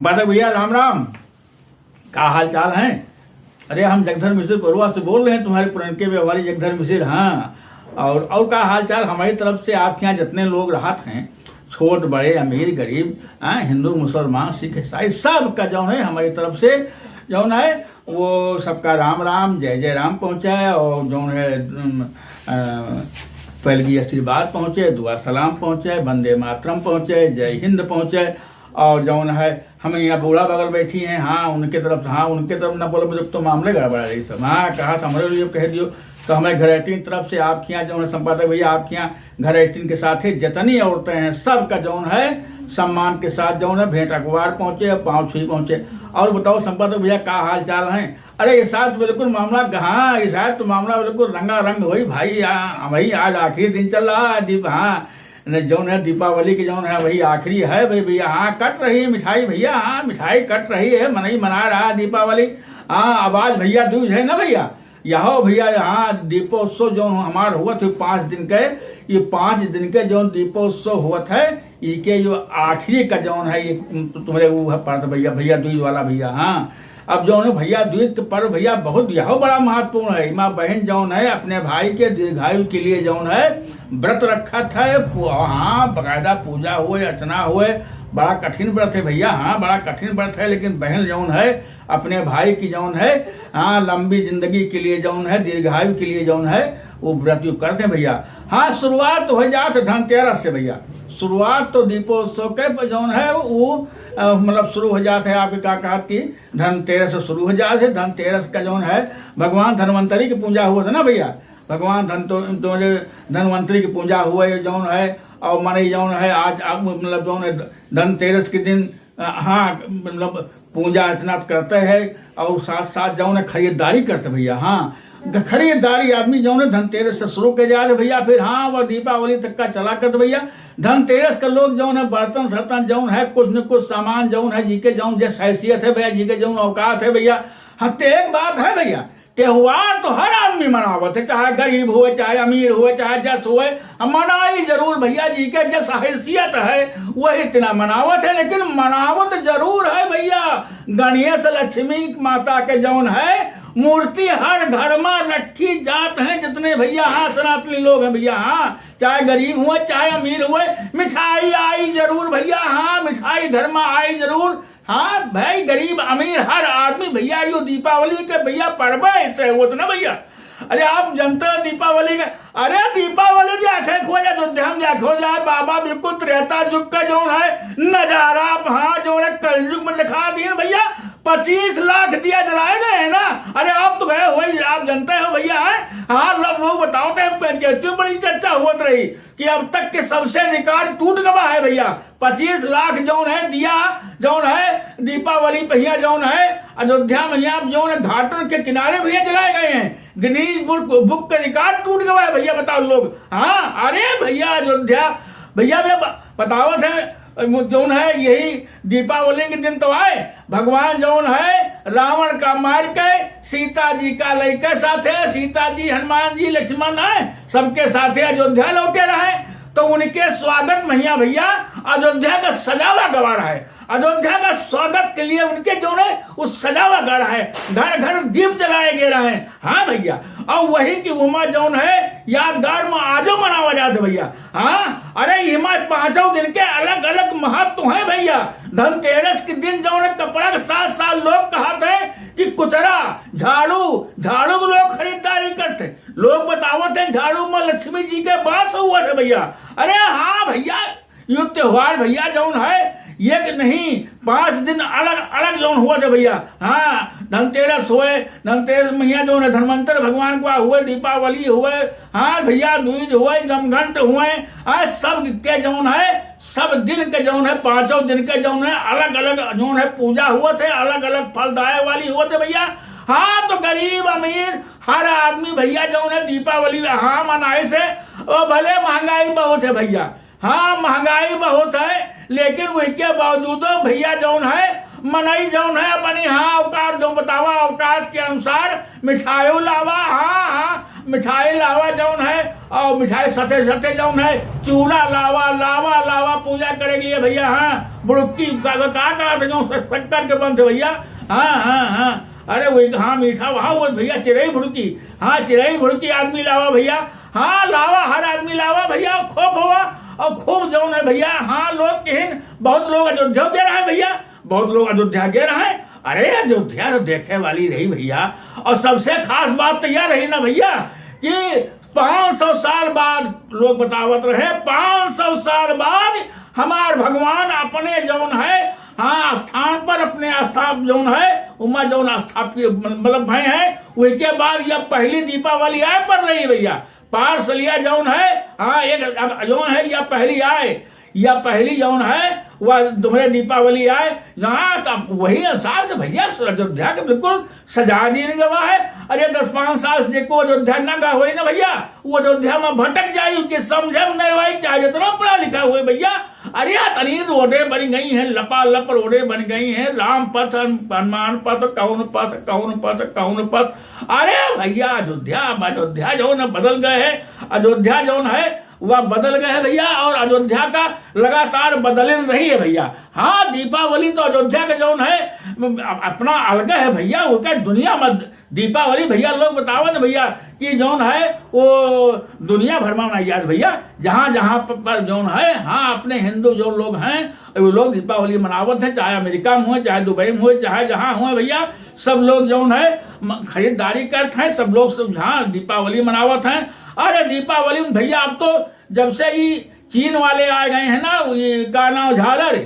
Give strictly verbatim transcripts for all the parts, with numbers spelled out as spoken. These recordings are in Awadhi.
पाठक भैया, राम राम। का हाल चाल है? अरे, हम जगधर मिश्र परुआ से बोल रहे हैं, तुम्हारे पुरनके व्यवहारी जगधर मिश्र। हाँ, और, और का हाल चाल? हमारी तरफ से आपके यहाँ जितने लोग रहत हैं, छोट बड़े, अमीर गरीब, हाँ, हिंदू मुसलमान सिख ईसाई, सबका जौन है हमारी तरफ से जौन है वो सबका राम राम, जय जय राम पहुँचे। और जौन है, उम, अ, पहले की आशीर्वाद पहुँचे, दुआ सलाम पहुँचे, वंदे मातरम पहुँचे, जय हिंद पहुँचे। और जौन है, हम यहाँ बूढ़ा बगल बैठी हैं, हाँ, उनके तरफ से, हाँ, उनके तरफ ना बोलो, जब तो मामले गड़बड़ा रही सब। हाँ, कहा था, हमरे लिए कह दियो, तो हमें घरैतिन तरफ से आपके यहाँ जौन है संपादक भैया, आपके यहाँ घरैतिन के साथ ही जितनी औरतें हैं, सबका जौन है सम्मान के साथ जौन है भेंट अखबार पहुँचे, पाँव छुई पहुँचे। और बताओ संपादक भैया, का हाल चाल है? अरे, ये साथ बिल्कुल मामला, हाँ, ये साथ तो मामला बिल्कुल रंगारंग होई भाई। हाँ, वही आज आखिरी दिन चल रहा है दीप, हाँ, न, जौन है दीपावली के जौन है वही आखिरी है भाई भैया। हाँ, कट रही है मिठाई भैया, हाँ, मिठाई कट रही है, मनई मना रहा है दीपावली। हाँ, अब आज भैया दूज है ना भैया, यहो भैया, यहाँ दीपोत्सव जौन हमार हुआ थे पाँच दिन के, ये पाँच दिन के जौन दीपोत्सव हुआ थे, इके जो आखिरी का जौन है, ये तुम्हरे वो है पर्व भैया, भैया दूज वाला भैया। हाँ, अब जौन है भैया दूज के पर्व भैया बहुत यहो बड़ा महत्वपूर्ण है। इमा बहन जौन है अपने भाई के दीर्घायु के लिए जौन है व्रत रखत है, पू-, हाँ, बाकायदा पूजा हुए, अर्चना हुए, बड़ा कठिन व्रत है भैया। हाँ, बड़ा कठिन व्रत है, लेकिन बहन जौन है अपने भाई की जौन है, हाँ, लंबी जिंदगी के लिए जौन है, दीर्घायु के लिए जौन है, वो व्रत यू करते हैं भैया। हाँ, शुरुआत हो जात है धनतेरस से भैया। शुरुआत तो दीपोत्सव के प-, जौन है वो, अ, मतलब शुरू हो जात है आपके का कहत की धनतेरस से शुरू हो जात है। धनतेरस का जौन है भगवान धन्वंतरी की पूजा हुआ था ना भैया, भगवान धन तो, तो जे धन्वंतरी की पूजा हुआ है जौन है, और माने जौन है आज आप मतलब जौन है धनतेरस के दिन, अ, हाँ, मतलब पूजा अर्चना करते हैं और साथ साथ जौन है खरीदारी करते भैया। हाँ, ग-, खरीदारी आदमी जौन है धनतेरस से शुरू के जाए भैया, फिर हाँ, वह दीपावली तक का चला करते भैया। धनतेरस का लोग जौन है बर्तन सर्तन जौन है कुछ न कुछ सामान जौन है जिके जौन जैस हैसियत है भैया, जिके जौन औकात है भैया। हाँ, तो एक बात है भैया, त्योहार तो हर आदमी मनावत है, चाहे गरीब हुए, चाहे अमीर हुए, चाहे जस हुए, हम मनाई जरूर भैया, जिके जस हैसियत है वही इतना मनावत है, लेकिन मनावत जरूर है भैया। गणेश लक्ष्मी माता के जौन है मूर्ति हर घर में रखी जात है, जितने भैया हाँ सनातनी लोग हैं भैया, हाँ, चाहे गरीब हुए चाहे अमीर हुए, मिठाई आई जरूर भैया, हाँ, मिठाई घर में आई जरूर। हाँ भाई, गरीब अमीर हर आदमी भैया, यो दीपावली के भैया पर्व है, इससे होत ना भैया। अरे आप जनते हो दीपावली के, अरे दीपावली जाके खो जाए, अयोध्या में जाके खो जाए, बाबा बिल्कुल त्रेता युग का जौन है नजारा, आप हाँ जौन है कलयुग में दिखा दिए भैया। पच्चीस लाख दिया जलाए गए हैं ना। अरे आप तो गए हो, आप जनते हो भैया, हैं? हाँ, लोग, लोग बताओ तो पंचायती में बड़ी चर्चा होत रही कि अब तक के सबसे रिकॉर्ड टूट गवा है भैया। पच्चीस लाख जौन है दिया, जौन है दीपावली पहिया जौन है अयोध्या में यहाँ जौन है घाटन के किनारे भैया जलाए गए हैं। गिनीज बुक, बुक का रिकॉर्ड टूट गवा है भैया, बताओ लोग। हाँ, अरे भैया अयोध्या, भैया, भैया ब-, बतावत है, जौन है यही दीपावली के दिन तो आए, भगवान जौन है रावण का मार के सीता जी का लइके साथे, सीता जी, हनुमान जी, लक्ष्मण है, सबके साथे अयोध्या लौटे रहे। तो उनके स्वागत महिया भैया अयोध्या का सजावा गवा रहा है। अयोध्या का स्वागत के लिए उनके जौन है वो सजावा गवा रहा है, घर घर दीप जलाए गए रहे। हाँ भैया, और वही की उमा जौन है यादगार में आजो मनावा जात है भैया। हाँ, अरे इमा पाँचों दिन के अलग अलग महत्व है भैया। धनतेरस के दिन जौन है कपड़ा के साथ साथ लोग कहत है कि कुचरा, झाड़ू, झाड़ू के लोग खरीदारी करते। लोग बतावत है झाड़ू में लक्ष्मी जी के वास हुआ है भैया। अरे हाँ भैया, यो त्योहार भैया जौन है एक नहीं पाँच दिन अलग अलग जौन हुआ है भैया। हाँ, धनतेरस हुए, धनतेरस महिया जौन है धन्वंतर भगवान का हुए, दीपावली हुए, हाँ भैया, दूज हुए, जमघंट हुए, हाँ, सब के जौन है, सब दिन के जौन है, पाँचों दिन के जौन है, अलग अलग जौन है पूजा हुआ थे, अलग अलग फलदाय वाली हुआ थे भैया। हाँ, तो गरीब अमीर हर आदमी भैया जौन है दीपावली हाँ मनाए से, ओ भले महंगाई बहुत है भैया, हाँ, महंगाई बहुत है, लेकिन वही के बावजूदो भैया जौन है, मनई जौन है, अपनी हाँ औकात जो बतावा, औकात के अनुसार मिठाई लावा, हाँ, हाँ, मिठाई लावा जौन है, और मिठाई सथे सथे जौन है, चूड़ा लावा, लावा, लावा पूजा करे के लिए भइया। हाँ, बुड़ुक्की का, का, का, का, जौन शक्कर के बनत है भइया। हाँ, हाँ, हाँ। अरे वही, हाँ, मीठा वहाँ वो भइया, चिरई भुड़की। हाँ, चिरई भुड़की आदमी लावा भइया। हाँ, लावा, हर आदमी लावा भइया, खूब होवा। और खूब जौन है भइया, हाँ, लोग किहिन, बहुत लोग अयोध्या गे रहे भइया, बहुत लोग अयोध्या गे रहे। अरे, अयोध्या तो देखे वाली रही भइया। और सबसे खास बात तो यह रही ना भइया कि पाँच सौ साल बाद, लोग बतावत रहे, पाँच सौ साल बाद हमार भगवान अपने जौन है, हाँ, स्थान पर, अपने स्थान जौन है, उमा जौन स्थापित, मतलब, भए हैं, उनके बाद यह पहली दीपावली आए पर रही भइया। पारसलिया जौन है, हाँ, एक, अब जौन है, यह पहली आए, यह पहली जौन है, वह तुम्हरे दीपावली आए, यहाँ तो वही हिसाब से भइया अयोध्या के बिल्कुल सजा दिया गवा है। अरे, दस पाँच साल से जेको अयोध्या ना गा होई ना भइया, वो अयोध्या में भटक जाई, उनके समझे में नहीं आई, चाहे जितना पढ़ा लिखा हुए भइया। अरे, इतनी रोडे बन गई हैं, लपालप रोडे बन गई हैं, राम पथ, हनुमान पथ, कौन पथ, कौन पथ, कौन पथ। अरे भइया, अयोध्या, अब अयोध्या जौन है बदल गए है, अयोध्या जौन है वह बदल गए है भइया, और अयोध्या का लगातार बदलिन रही है भइया। हाँ, दीपावली तो अयोध्या के जौन है, अप-, अपना अलग है भइया, वो क्या दुनिया में दीपावली भइया लोग बतावत है भइया कि जौन है वो दुनिया भर में मनाई जात भइया। जहाँ जहाँ प-, पर जौन है, हाँ, अपने हिंदू जौन लोग हैं, वो लोग दीपावली मनावत हैं, चाहे अमेरिका में हुए, चाहे दुबई में हुए, चाहे जहाँ हुए भइया, सब लोग जौन है म-, खरीदारी करत हैं, सब लोग सब, हाँ, दीपावली मनावत हैं। अरे दीपावली में भइया, अब तो जब से ई चीन वाले आ गए हैं ना, ये का नाम, झालर,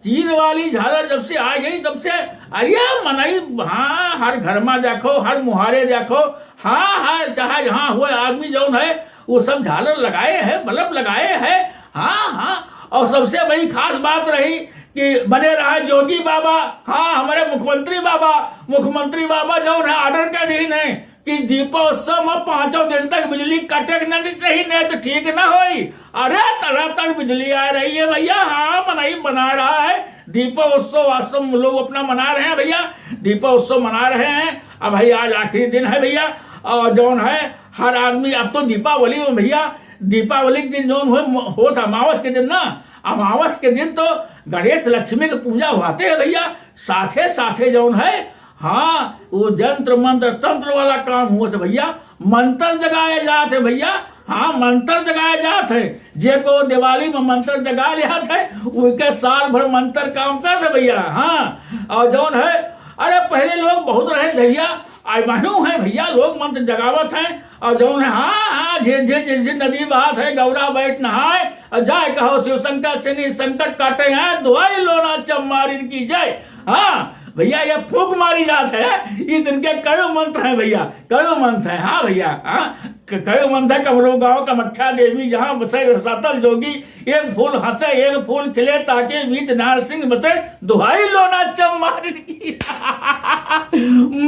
चीन वाली झालर जब से आ गई तब से, अरे मनई, हाँ, हर घर में देखो, हर मुहारे देखो, हाँ, हर चाहे जहाँ हुए आदमी जौन है, वो सब झालर लगाए हैं, बल्ब लगाए हैं। हाँ, हाँ। और सबसे बड़ी खास बात रही कि बने रहा जोगी बाबा, हाँ, हमारे मुख्यमंत्री बाबा, मुख्यमंत्री बाबा जौन है, ऑर्डर कर दी नहीं कि दीपोत्सव में पाँचों दिन तक बिजली कटे के नहीं चाहिए, नहीं तो ठीक ना होई। अरे, तड़ातड़ बिजली आ रही है भइया। हाँ, मनाई, मना रहा है दीपोत्सव, वास्तव में लोग अपना मना रहे हैं भइया, दीपोत्सव मना रहे हैं। अब भाई, आज आखिरी दिन है भइया, और जौन है, हर आदमी, अब तो दीपावली में भइया, दीपावली के दिन जौन हो, होत अमावस के दिन ना, अमावस के दिन तो गणेश लक्ष्मी के पूजा होते है भइया, साथे साथे जौन है, हाँ, वो जंत्र मंत्र तंत्र वाला काम होत है भइया, मंत्र जगाए जात है भइया। हाँ, मंत्र जगाए जात है, जेको दिवाली में मंत्र जगाए जात है, उनके साल भर मंत्र काम करत है भइया। हाँ, और जौन है, अरे, पहले लोग बहुत रहे भइया, आजमानू है भइया, लोग मंत्र जगावत हैं, और जौन है, हाँ, हाँ, झिरझिर झिरझिर नदी बहत है, गौरा बैठ नहाए, और जाए कहो शिव शंकर से नी संकट काटे हैं, दुहाई लो ना चम्मारिन की जय। हाँ भइया, ये फूंक मारी जात है, ये दिन के कयो मंत्र हैं भइया, कयो मंत्र हैं। हाँ भइया, हाँ, क-, कयो मंत्र है, कमरो गाँव कमख्या देवी जहाँ बसे रसातल जोगी, एक फूल हंसे एक फूल खिले, ताके बीच नारसिंह बसे, दुहाई लो ना चम्मारिन की।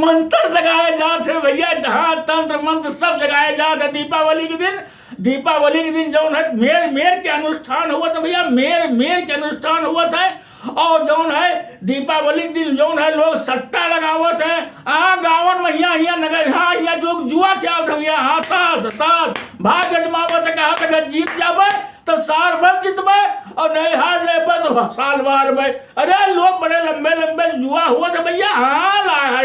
मंत्र जगाए जात है भइया, जहाँ तंत्र मंत्र सब जगाए जात है दीपावली के दिन। दीपावली के दिन जौन है मेर मेर के अनुष्ठान होत है भइया, मेर मेर के अनुष्ठान होत है। और जौन है दीपावली के दिन जौन है लोग सट्टा लगावत है, आ गाँवन में हियाँ हियाँ नगर, हाँ, हियाँ लोग जुआ खेलत है भइया, हाँ, ताश, ताश, भाग अजमावत है, कहत है अगर जीत जाबे तो साल भर जितबे, और नहीं हार जाबे तो साल भर में। अरे, लोग बड़े लंबे लंबे जुआ होत है भइया, हाँ, ला-,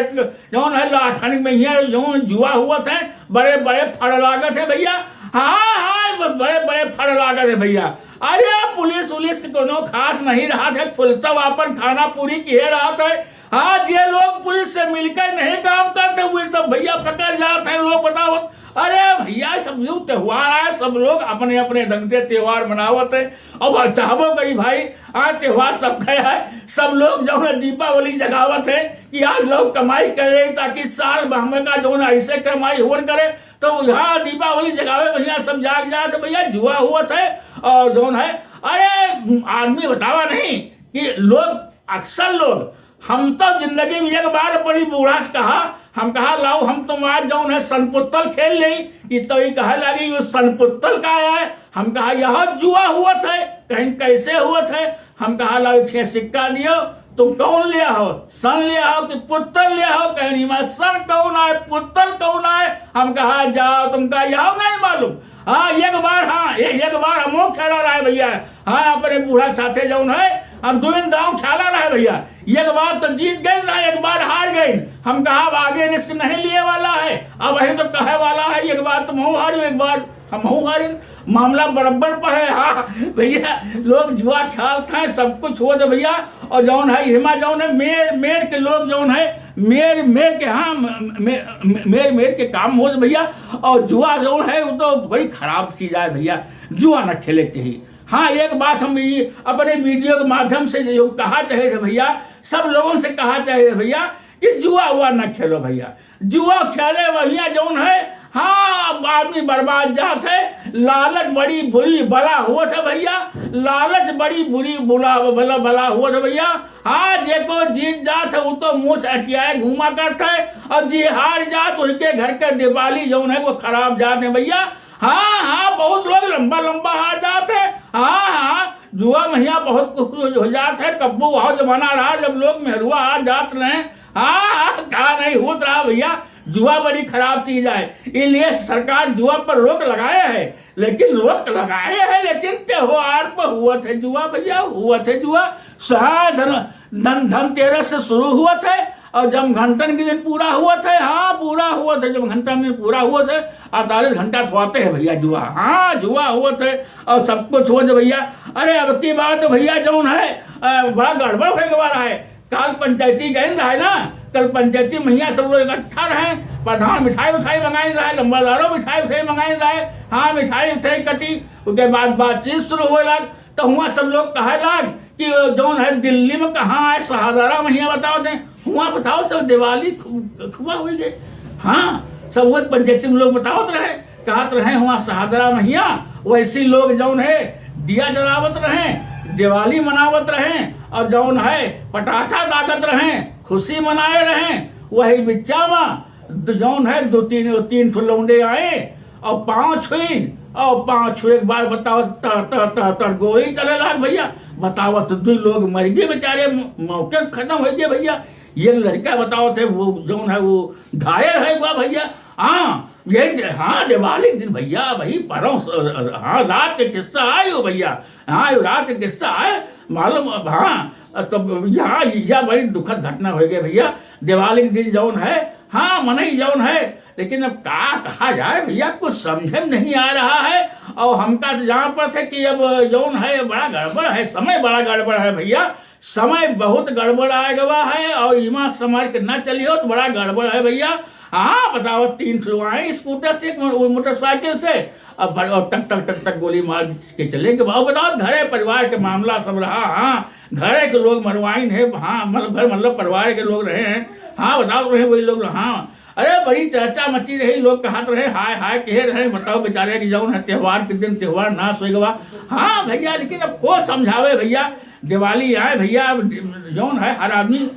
जौन है लाखन में हियाँ जौन जुआ होत है, बड़े बड़े फड़ लागत है भइया। हाँ, हाँ, ब-, बड़े बड़े फड़ लागत है भइया। अरे, पुलिस उलिस के कोनो खास नहीं रहत है, पुलिस सब आपन खाना पूरी किहे रहत है। हाँ, जे लोग पुलिस से मिलके नहीं काम करते, वे सब भइया पकड़ जात है, लोग बतावत। अरे भइया, सब लोग त्योहार आए, सब लोग अपने अपने ढंग से त्योहार मनावत है। अब चाहबो करी भाई, आज त्योहार सबका है, सब लोग जौन है दीपावली जगावत है कि आज लोग कमाई करे ताकि साल भर में का जौन ऐसे कमाई होन करे, तो यहाँ दीपावली जगावे भइया सब जाग जात है भइया, जुआ होत है। और जौन है, अरे आदमी बतावा नहीं कि लोग, अक्सर लोग, हम तो जिंदगी में एक बार अपनी बूढ़ा से कहा, हम कहा, "लाओ, हम तुम आज जौन है सनपुत्तल खेल लेई।" ई तो ई कहे लागी, "ये सनपुत्तल का है?" हम कहा, "यह जुआ होत है।" कहिन, "कैसे होत है?" हम कहा, "लाओ, एक ठे सिक्का दियो, तुम कौन ले हो, सन ले हो कि पुत्तल ले हो?" कहिन, "इमा सन कौन आए, पुत्तल कौन आए?" हम कहा, "जाओ, तुमका यह नहीं मालूम।" हाँ, एक बार, हाँ, ए-, एक बार हमहू खेला रहे भइया। हाँ, अपने बूढ़ा के साथे जौन है, हम दुइन दाँव खेला रहे भइया। एक बार तो जीत गइन रहे, एक बार हार गइन। हम कहा, अब आगे risk नहीं लिए वाला है, अब वही तो कहे वाला है, एक बार तुमहू हारिउ, एक बार हमहू हारिन। मामला बराबर पर है। हाँ भइया, लोग जुआ खेलत हैं, सब कुछ होत है भइया। और जौन है, हिमा जौन है, मेर मेर के लोग जौन है, मेर मेर के, हाँ, मे-, मे-, मेर मेर के काम होत भइया। और जुआ जौन है, वो तो बड़ी खराब चीज है भइया, जुआ न खेले के चाहिए। हाँ, एक बात हम ई अपने video के माध्यम से जो कहा चाहे थे भइया, सब लोगन से कहा चाहे थे भइया कि जुआ उआ न खेलो भइया। जुआ खेले भइया जौन है, हाँ, आदमी बर्बाद जात है। लालच बड़ी बुरी बला होत है भइया, लालच बड़ी बुरी बुला, बला, बला होत है भइया। हाँ, जेको जीत जात है, उ तो मूछ अटियाए घूमा करत है, और जे हार जात, उनके घर के दिवाली जौन है, वो खराब जात है भइया। हाँ, हाँ, बहुत लोग लंबा लंबा हार जात है। हाँ, हाँ, जुआ महिया बहुत कुछ हो जात है। कब्बो वह जमाना रहा, जब लोग मेहरुआ हार जात रहे। हाँ, हाँ, का नहीं होत रहा भइया, जुआ बड़ी खराब चीज है। इसलिए सरकार जुआ पर रोक लगाए है, लेकिन रोक लगाए है, लेकिन त्योहार पर हुआ थे जुआ भइया, हुआ थे जुआ। हाँ, धन, धन, धनतेरस से शुरू हुआ थे और जमघंटन के दिन पूरा हुआ थे। हाँ, पूरा हुआ थे, जमघंटन के दिन पूरा हुआ थे। अड़तालीस घंटा थोड़ते है भइया जुआ। हाँ, जुआ हुआ थे और सब कुछ हुआ थे भइया। अरे, अब की बार तो भइया जौन है, अ, बड़ा गड़बड़ होए के वाला है। काल पंचायती गइन रहे ना, कल पंचायती महिया सब लोग इकट्ठा रहे, प्रधान मिठाई उठाई मंगाइन रहे, लंबरदारो मिठाई उठाई मंगाइन रहे। हाँ, मिठाई उठाई कटी, उसके बाद बातचीत शुरू होए लाग, तो हुआ सब लोग कहे लाग कि जौन है दिल्ली में कहाँ है, शहदारा महिया बताओ दे, हुआ बताओ, सब दिवाली खु-, खुआ हुई गए। हाँ, सब वो पंचायती में लोग बतावत रहे, कहत रहे, "हुआ शहदरा महिया।" वैसी लोग जौन है दिया जलावत रहे, दिवाली मनावत रहे, और जौन है पटाखा दागत रहे, खुशी मनाए रहे। वही बिच्चा मा द-, जौन है दो तीन, तीन ठो लौंडे आए और पाँव छुइन, और पाँव छुए के बाद बताओ, तर, तर, तर, तर गोली चले लाग भइया। बताओ तो दो लोग मर गए बेचारे, म-, मौके खत्म हो गए भइया। ये लड़का बताओ थे, वो जौन है वो घायल है हुआ भइया। हाँ, ये, हाँ, दिवाली के दिन भइया, वही परौं, हाँ, रात के किस्सा आए हो भइया। हाँ, ये रात के किस्सा आए, मालूम, अब हाँ, तो यहाँ यह बड़ी दुखद घटना हो गई भइया। दिवाली के दिन जौन है, हाँ, मनई जौन है, लेकिन अब का कहा जाए भइया, कुछ समझे में नहीं आ रहा है। और हमका तो जहाँ पर थे कि अब जौन है, बड़ा गड़बड़ है, समय बड़ा गड़बड़ है भइया। समय बहुत गड़बड़ आए गवा है, और इमा समझ के न चलियो तो बड़ा गड़बड़ है भइया। हाँ, बताओ, तीन ठो आए स्कूटर से, एक मो-, मोटरसाइकिल से, अब ब-, और टक, टक, टक, टक गोली मार के चले गए। अब बताओ, घरे परिवार के मामला सब रहा। हाँ, घरे के लोग मरवाइन है। हाँ, मतलब, घर, मतलब, परिवार के लोग रहे हैं। हाँ, बताओ, रहे वही लोग, हाँ। अरे, बड़ी चर्चा मची रही, लोग कहत रहे, हाय, हाय, कहे रहे, बताओ, बेचारे कि जौन है, त्योहार के दिन त्योहार नाश हो गवा। हाँ भइया, लेकिन अब को समझावे भइया, दिवाली आए भइया, अब जौन है, हर आदमी,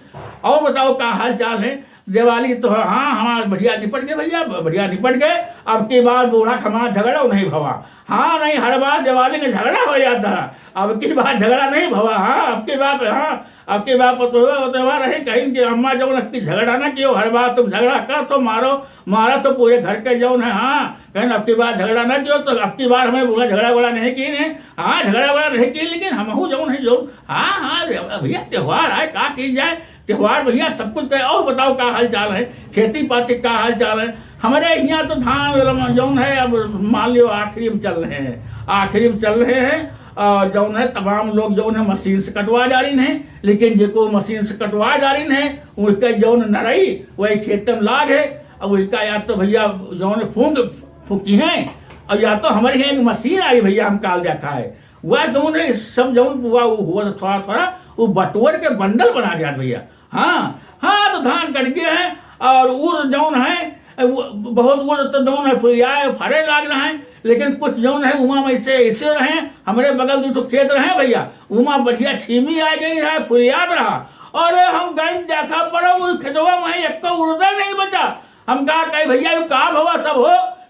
और बताओ, का हाल चाल है? दिवाली तो, हाँ, हमार बढ़िया निपट गए भइया, बढ़िया निपट गए। अब की बार बूढ़ा क हमार झगड़ा नहीं भवा। हाँ, नहीं, हर बार दिवाली में झगड़ा हो जाता है। अब की बार झगड़ा नहीं भवा। हाँ, अब की बार, हाँ, अब की बार पतोहवा, पतोहवा रही, कहीं कि अम्मा जौन है कि झगड़ा ना कियो, हर बार तुम झगड़ा कर तो मारो, मारा तो पूरे घर के जौन है। हाँ, कहीं अब की बार झगड़ा ना कियो, तो अब की बार हमें बूढ़ा झगड़ा वगड़ा नहीं की ने। हाँ, झगड़ा वगड़ा नहीं की, लेकिन हमहू जौन है जौन, हाँ, हाँ, भइया, त्योहार आए, का की जाए, त्योहार भइया सब कुछ पे। और बताओ, का हाल चाल है, खेती पाती का हाल चाल है? हमरे हियाँ तो धान वाला जौन है, अब मान लियो, आखिरी में चल रहे हैं, आखिरी में चल रहे हैं। और जौन है, तमाम लोग जौन है, मशीन से कटवा डारिन है, लेकिन जेको मशीन से कटवा डारिन है, उनके जौन नरई वही खेत में लाग है। अब उनका या तो भइया जौन फूंक फूकी हैं, और या तो हमरे हियाँ एक मशीन आई भइया, हम काल देखा है, वह जौन है, सब जौन हुआ, वो हुआ था थोड़ा थोड़ा, वो बटोर के बंडल बना दिया भइया। हाँ, हाँ, तो धान कट गए हैं, और उर जौन है, वो बहुत उर तो जौन है, फुलियाए, फरे लाग रहा है, लेकिन कुछ जौन है, उमा में ऐसे, ऐसे रहे, हमरे बगल दो ठो खेत रहे भइया, उमा बढ़िया छीमी आ गई रहा, फुलियात रहा। अरे, हम गइन देखा पर वो खेतवा में एक तो उड़दा नहीं बचा। हम कहा, कही, "भइया, ये का भवा सब हो?"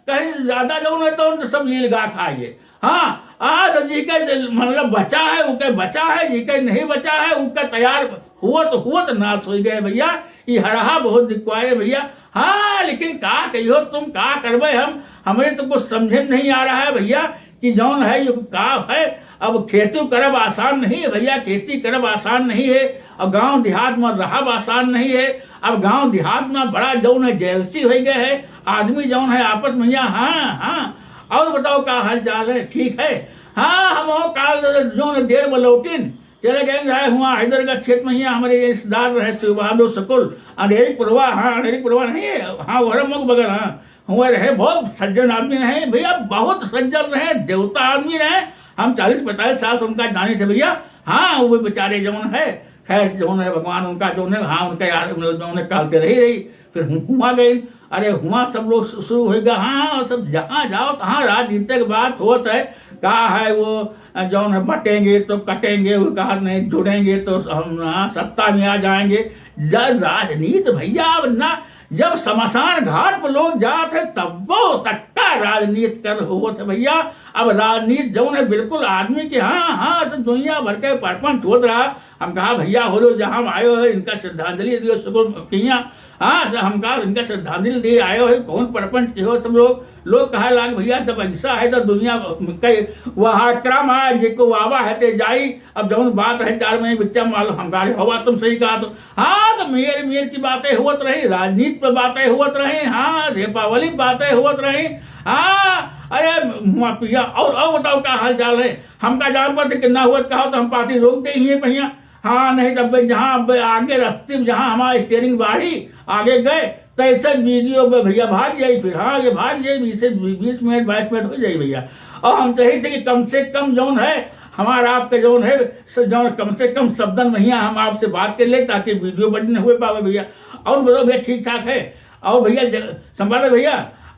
कहीं ज्यादा जौन है, तो उन सब लील गा खाइए। हाँ, आज जिके मतलब बचा है, उके बचा है, जिके नहीं बचा है, उके तैयार हुवत, हुवत नाश होइ गए भइया। ई हरहा बहुत दिखवाए भइया। हाँ, लेकिन का कहियो तुम, का करबे हम? हमें तो कुछ समझे में नहीं आ रहा है भइया कि जौन है ये का है। अब खेती करब आसान नहीं है भइया, खेती करब आसान नहीं है, और गांव देहात में रहब आसान नहीं है। अब गांव देहात में बड़ा जौन है जेलसी होइ गए है, आदमी जौन है आपस में यहाँ, हाँ, हाँ। और बताओ का हाल चाल है, ठीक है? हाँ, हम वो काल जौन डेर में लौटिन, चले गए रहे हुआ हैदरगंज क्षेत्र में, यहाँ हमारे रिश्तेदार रहे शिव बहादुर शुक्ल, अंधेरी पुरवा, हाँ, अंधेरी पुरवा नहीं है, हाँ, वहरे मुख बगल, हाँ, हुआ रहे, बहुत सज्जन आदमी रहे भइया, बहुत सज्जन रहे, देवता आदमी रहे। हम चालीस पैंतालीस साल से उनका जाने थे भइया। हाँ, वो बेचारे जौन है, खैर जौन है, भगवान उनका जौन है, हाँ, उनका यार जौन है, कालते रही रही। फिर हु-, हुआ गई, अरे हुआ सब लोग शु-, शुरू होइ गया। हाँ, सब जहाँ जाओ तहाँ राजनीति के बात होत है, का है वो, जौन है बटेंगे तो कटेंगे, वो कहा नहीं जुड़ेंगे तो हम, हाँ, सत्ता में आ जाएंगे। जब राजनीति भइया अब ना, जब शमशान घाट पर लोग जात है तब वो तक का राजनीति कर होत है भइया। अब राजनीति जौन है बिल्कुल आदमी के, हाँ, हाँ, तो दुनिया भर के परपंच होत रहा। हम कहा भइया हो लो, जहाँ आयो है इनका श्रद्धांजलि दियो, शुक्ल किया। हाँ, से हम कहा इनका श्रद्धांजलि दिए आयो है, कौन परपंच के हो सब लोग। लोग कहा लाग भइया जब ऐसा है तो दुनिया कई वहाँ क्रम है, जेको आवा है ते जाई। अब जौन बात है चार महीने बिच्चा मालूम हम कहा हवा तुम सही कहा तो। हाँ, तो मेर मेर की बातें होत रही, राजनीति पे बातें होत रही, हाँ, दीपावली पे बातें होत रही। हाँ, अरे हुआ पिया, और, और बताओ का हाल चाल है? हमका जान पर कितना हुआ कहा तो हम पार्टी रोक दे ही भइया। हाँ, नहीं तब जहाँ अब आगे रस्ते में जहाँ हमारा स्टेयरिंग बाढ़ी, आगे गए, तो ऐसे वीडियो में भइया भाग जाई, फिर हाँ, ये भाग जाई, बीस, बीस मिनट, बाईस मिनट हो जाई भइया। और हम चाही थे कि कम से कम जौन है, हमारा आपके जौन है, स-, जौन कम से कम शब्दन में हियाँ हम आपसे बात कर ले, ताकि वीडियो बन न हुए पावे भइया। और बोलो भइया, ठीक ठाक है? और भइया, ज-, संपादक भइया,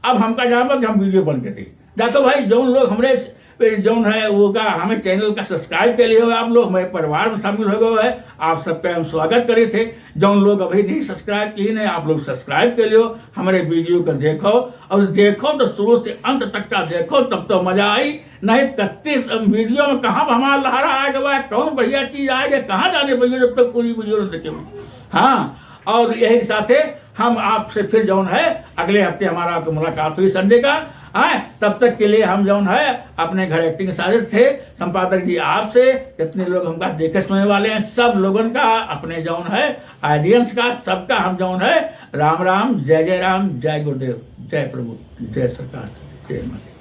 अब हमका जान बा कि हम वीडियो बंद कर दी। देखो भाई, जौन लोग हमरे जौन है वो का हमें चैनल का सब्सक्राइब के लिए हो, आप लोग हमारे परिवार में शामिल हो गए है, आप सबका हम स्वागत करे थे। जौन लोग अभी नहीं सब्सक्राइब किए नहीं, आप लोग सब्सक्राइब के लिए हो, हमारे वीडियो को देखो और देखो तो शुरू से अंत तक का देखो, तब तो मजा आई। नहीं कत्ती वीडियो में कहाँ हमारा लहरा आ गया, कौन बढ़िया चीज आ गया, कहाँ जाने भइया जब तक पूरी वीडियो न देखे। हाँ, और यही के साथे हम आपसे फिर जौन है अगले हफ्ते हमारा आपको मुलाकात हुई संडे का। आए, तब तक के लिए हम जौन है अपने घर एक्टिंग साजिश थे। संपादक जी आपसे, जितने लोग हमका देखे सुने वाले हैं, सब लोगन का, अपने जौन है ऑडियंस का, सबका हम जौन है राम राम, जय जय राम, जय गुरुदेव, जय प्रभु, जय सरकार, जय माता।